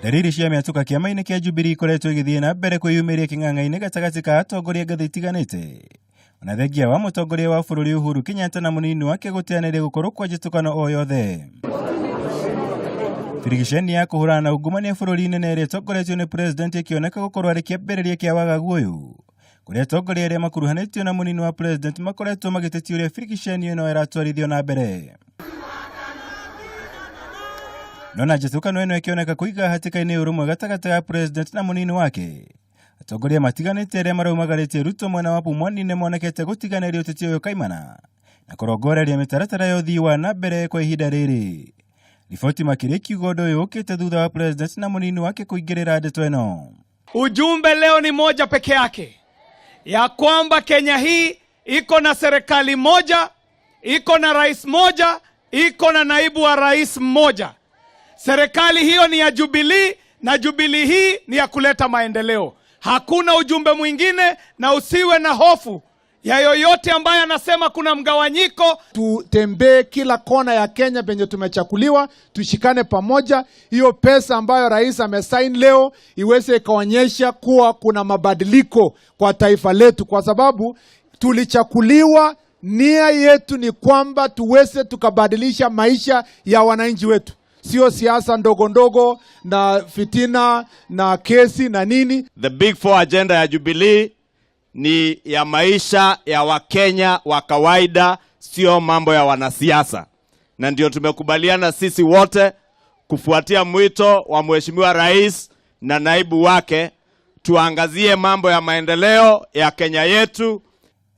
Ndariri cia mĩatũka kĩama-inĩ kĩa Jubilee ikoretwo igĩthiĩ na mbere kwĩyumĩria kĩng'ang'a-inĩ gatagatĩ ka atongoria ngathĩ itiganĩte. Ona thengia wa mũtongoria wa bũrũri Uhuru Kenyatta na mũnini wake gũteanĩria gũkorwo kwa njĩtũkano o yothe. Birigiceni ya kũhũrana na ungumania bũrũri-inĩ na ĩrĩa ĩtongoretio nĩ president ĩkĩoneka gũkorwo arĩ kĩambĩrĩria kĩa wagagu ũyũ. Kũrĩa atongoria arĩa makuruhanĩtio na mũnini wa president makoretwo magĩtetia ũrĩa birigiceni ĩno ĩratwarithio na mbere. No na njĩtũkano ĩno ĩkĩoneka kũiga hatĩka-inĩ ũrũmwe gatagatĩ ga president na mũnini wake. Atongoria matiganĩte arĩa maraumagarĩtie Ruto mwena wa Pumwani nĩ monekete gũtiganĩria ũteti ũyũ kaimana na kũrongoreria mĩtaratara ya ũthii wa na mbere kwa ihinda rĩrĩ. Riboti makĩria ikiuga ũndũ ũyũ ũkĩte thutha wa president na mũnini wake kũingĩrĩra ndeto ĩno. Ujumbe leo ni moja peke yake, ya kwamba Kenya hii iko na serikali moja, iko na rais moja, iko na naibu wa rais mmoja. Serikali hiyo ni ya Jubilee na Jubilee hii ni ya kuleta maendeleo. Hakuna ujumbe mwingine, na usiwe na hofu ya yoyote ambaye anasema kuna mgawanyiko. Tutembee kila kona ya Kenya penye tumechakuliwa, tushikane pamoja. Hiyo pesa ambayo rais amesign leo iweze ikaonyesha kuwa kuna mabadiliko kwa taifa letu, kwa sababu tulichakuliwa, nia yetu ni kwamba tuweze tukabadilisha maisha ya wananchi wetu, sio siasa ndogo ndogo na fitina na kesi na nini. The Big Four agenda ya Jubilee ni ya maisha ya Wakenya wa kawaida, sio mambo ya wanasiasa, na ndio tumekubaliana sisi wote kufuatia mwito wa Mheshimiwa Rais na naibu wake, tuangazie mambo ya maendeleo ya Kenya yetu.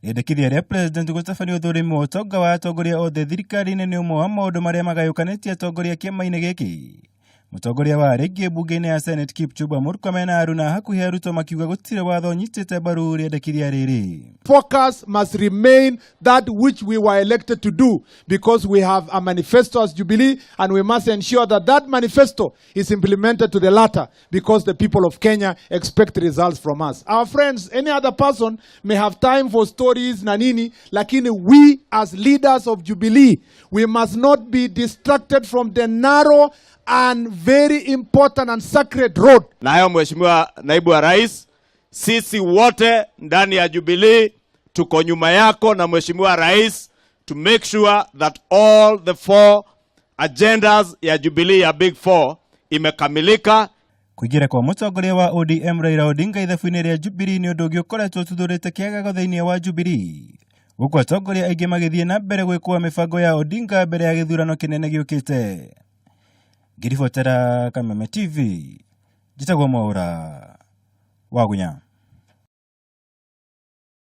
Rĩendekithia rĩa president gũtabania ũthũrimi wa ũtonga wa atongoria othe thirikari-inĩ nĩ ũmwe wa maũndũ marĩa magayũkanĩtie atongoria kĩama-inĩ gĩkĩ. Mũtongoria wa rĩngĩ mbunge-inĩ ya Senate Kipchumba Murkomen na aruna hakuhĩ a Ruto makiuga gũtirĩ watho ũnyitĩte mbaru rĩendekithia rĩrĩ. Focus must remain that which we were elected to do, because we have a manifesto as Jubilee, and we must ensure that that manifesto is implemented to the latter, because the people of Kenya expect results from us. Our friends, any other person may have time for stories na nini, lakini we as leaders of Jubilee, we must not be distracted from the narrow and very important and sacred road. Na hayo, Mheshimiwa Naibu wa Rais, sisi wote ndani ya Jubilee tuko nyuma yako na Mheshimiwa Rais to make sure that all the four agendas ya Jubilee ya Big Four imekamilika. Kũingĩra kwa mũtongoria wa ODM Raila Odinga ithabu-inĩ rĩa Jubilee nĩ ũndũ ũngĩ ũkoretwo ũtuthũrĩte kĩagago thĩinĩ wa Jubilee. Gũkũ atongoria aingĩ magĩthiĩ na mbere gwĩkũa mĩbango ya Odinga mbere ya gĩthurano kĩnene gĩũkĩte. Ngĩribotera Kameme TV, njĩtagwo Mwaũra Wagunya.